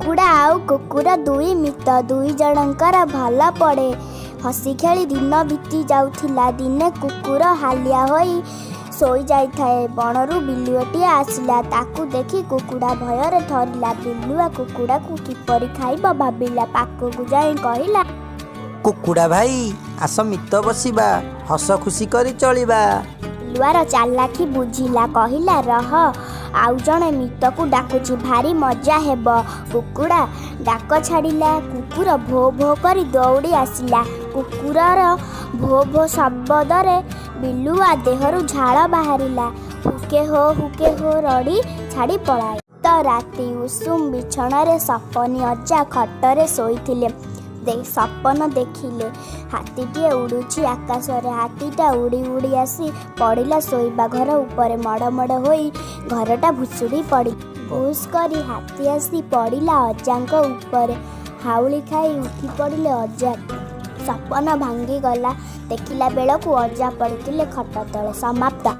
କୁକୁଡ଼ା ଆଉ କୁକୁର ଦୁଇ ମିତ। ଦୁଇ ଜଣଙ୍କର ଭଲ ପଡ଼େ। ହସି ଖେଳି ଦିନ ବିତି ଯାଉଥିଲା। ଦିନେ କୁକୁର ହାଲିଆ ହୋଇ ଶୋଇଯାଇଥାଏ। ବଣରୁ ବିଲୁଆଟିଏ ଆସିଲା। ତାକୁ ଦେଖି କୁକୁଡ଼ା ଭୟରେ ଥରିଲା। ବିଲୁଆ କୁକୁଡ଼ାକୁ କିପରି ଖାଇବ ଭାବିଲା। ପାଖକୁ ଯାଇ କହିଲା, କୁକୁଡ଼ା ଭାଇ, ଆସ ମିତ ବସିବା, ହସ ଖୁସି କରି ଚଳିବା। ବିଲୁଆର ଚାଲାଖି ବୁଝିଲା। କହିଲା, ରହ, ଆଉ ଜଣେ ମିତକୁ ଡାକୁଛି, ଭାରି ମଜା ହେବ। କୁକୁଡ଼ା ଡାକ ଛାଡ଼ିଲା। କୁକୁର ଭୋ ଭୋ କରି ଦୌଡ଼ି ଆସିଲା। କୁକୁରର ଭୋ ଭୋ ଶବ୍ଦରେ ବିଲୁଆ ଦେହରୁ ଝାଳ ବାହାରିଲା। ହୁକେ ହୋ ହୁକେ ହୋ ରଡ଼ି ଛାଡ଼ି ପଳାଇଲା। ତ ରାତି। ଉଷୁମ ବିଛଣାରେ ସପନି ଅଜା ଖଟରେ ଶୋଇଥିଲେ। ସପନ ଦେଖିଲେ, ହାତୀଟିଏ ଉଡ଼ୁଛି ଆକାଶରେ। ହାତୀଟା ଉଡ଼ି ଉଡ଼ି ଆସି ପଡ଼ିଲା ଶୋଇବା ଘର ଉପରେ। ମଡ଼ ମଡ଼ ହୋଇ ଘରଟା ଭୁଶୁଡ଼ି ପଡ଼ି ଭୁସ୍ କରି ହାତୀ ଆସି ପଡ଼ିଲା ଅଜାଙ୍କ ଉପରେ। ହାଉଳି ଖାଇ ଉଠି ପଡ଼ିଲେ ଅଜା। ସପନ ଭାଙ୍ଗିଗଲା। ଦେଖିଲା ବେଳକୁ ଅଜା ପଡ଼ିଥିଲେ ଖଟ ତଳେ। ସମାପ୍ତ।